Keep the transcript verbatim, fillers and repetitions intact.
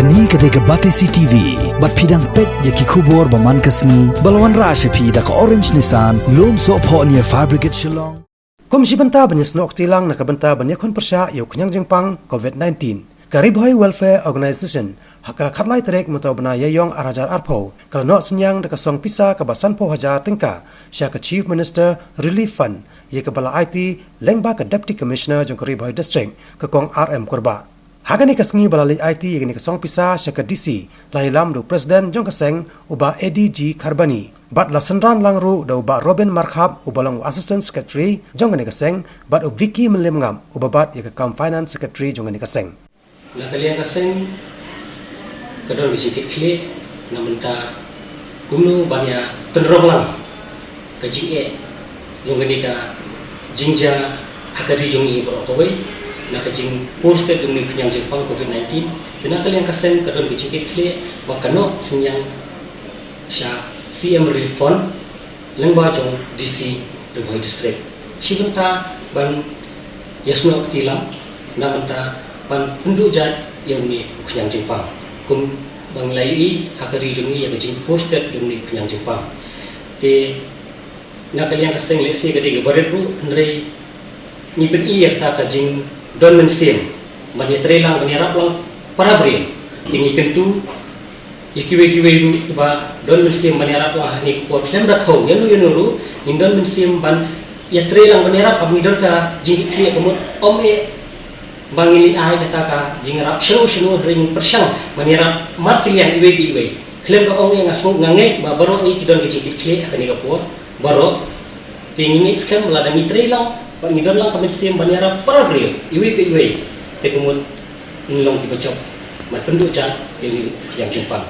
Kane ka dei ka Batesi T V, bad phi dang peit ïa ki khubor ba man ka sngi, ba la wanrah sha phi da ka Orange Nissan, Lumsohphoh near Fire Brigade Shillong. Kum shi bynta ban ïasnoh kti lang na ka bynta ban ïakhun pyrshah ïa u khñiang jingpang COVID nineteen, ka Ri Bhoi Welfare Organization, ha ka khatlai tarik mynta u bnai Ïaïong ar hajar arphew, ka la noh synñiang da ka song pisa kaba sanphew hajar tyngka sha ka Chief Minister Relief Fund, ïa kaba la aiti lyngba ka Deputy Commissioner jong ka Ri Bhoi District, ka Kong R M Kurbah. Ha kane ka sngi ba la leit aiti ïa kane ka song pisa sha ka D C, la ïalam da u President jong ka seng, u Bah A D G Kharbani, bad la synran lang ruh da u Bah Robin Markhap, uba long u Assistant Secretary jong kane ka seng, bad u Vicky Mylliemngap, uba bat ïa ka kam Finance Secretary jong kane ka seng. Na ka liang ka seng, ka don ka jingkitkhlieh na bynta kumno ban ïa pynrong lang ka jingeh jong kane ka jingjia ha ka ri jong ngi baroh kawei, na ka jingpur stet jong une u khñiang jingpang COVID nineteen. Te na ka liang ka seng, ka don ka jingkitkhlieh ba ka noh synñiang sha C M Relief Fund lyngba jong D C Ri Bhoi District, shi bynta ban ïasnoh kti lang na bynta ban pynduh jait ïa une u khñiang jingpang, kumba ngi la ïohi ha ka ri jong ngi ïa ka jingpur stet jong une u khñiang jingpang. Te na ka liang ka seng, lehse ka dei kaba rit ruh, hynrei ngi pyni ïa kata ka jingdon mynsiem ban ïatrei lang, ban ïarap lang para briew. Te ngi kyntu ïa kiwei kiwei ruh ba don mynsiem ban ïarap lang ha kane ka por, khlem da thew ïano ïano ruh, ngin don mynsiem ban ïatrei lang, ban ïarap. Haba ngi don ka jingkitkhlieh, ka mut ym eh ba ngin leit ai kata ka jingïarap shano shano, hynrei ngin pyrshang ban ïarap markylliang iwei pa iwei. Khlem da ong eh, nga sngewthuh, nga ngeit ba baroh ngi ki don ka jingkitkhlieh ha kane ka por baroh. Te ngi ngeit skhem ba lada ngi trei lang bad ngi don lang ka mynsiem ban ïarap para briew iwei pa iwei, te ka mut ngin long kiba jop ban pynduh jait ïa une u khñiang jingpang.